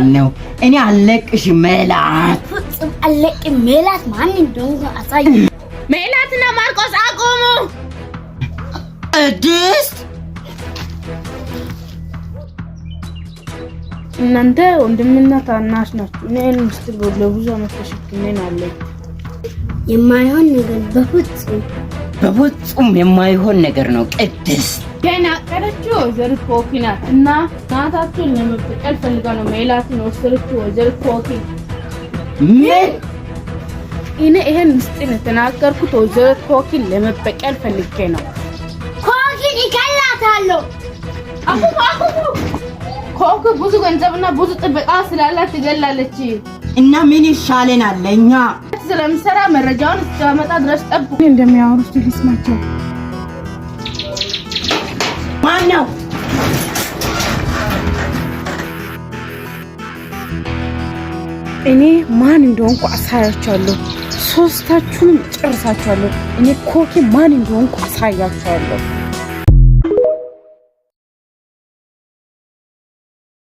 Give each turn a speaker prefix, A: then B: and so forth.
A: ነው። እኔ አለቅሽ ሜላት፣
B: ፍጹም አለቅም። ሜላት ማን እንደሆነ አሳይ።
C: ሜላትና ማርቆስ አቁሙ።
A: ቅድስት
C: እናንተ ወንድምና ታናሽ ናችሁ። እኔ ይህን ምስጢር ለብዙ ዓመት ተሸክሜ ነው ያለሁት።
B: የማይሆን ነገር በፍጹም
A: በፍጹም የማይሆን ነገር ነው ቅድስት።
C: ይህን ያቀደችው ወይዘሪት ኮኪ ናት እና እናታችሁን ለመበቀል ፈልጋ ነው ሜላትን የወሰደችው ወይዘሪት ኮኪ።
A: ምን?
C: እኔ ይሄን ምስጢር የተናገርኩት ወይዘሪት ኮኪን ለመበቀል ፈልጌ ነው።
B: ኮኪን ይገላታለሁ።
C: አቁሙ አቁሙ! ኮኪ ብዙ ገንዘብና ብዙ ጥበቃ ስላላት ትገላለች።
A: እና ምን ይሻለናል ለእኛ?
C: ስለምሰራ መረጃውን እስከመጣ ድረስ ጠብቁ። እንደሚያወሩ እስቲ ልስማቸው።
A: ማን ነው?
C: እኔ ማን እንደሆንኩ አሳያችኋለሁ። ሶስታችሁንም ጨርሳችኋለሁ። እኔ ኮኪ ማን እንደሆንኩ አሳያችኋለሁ።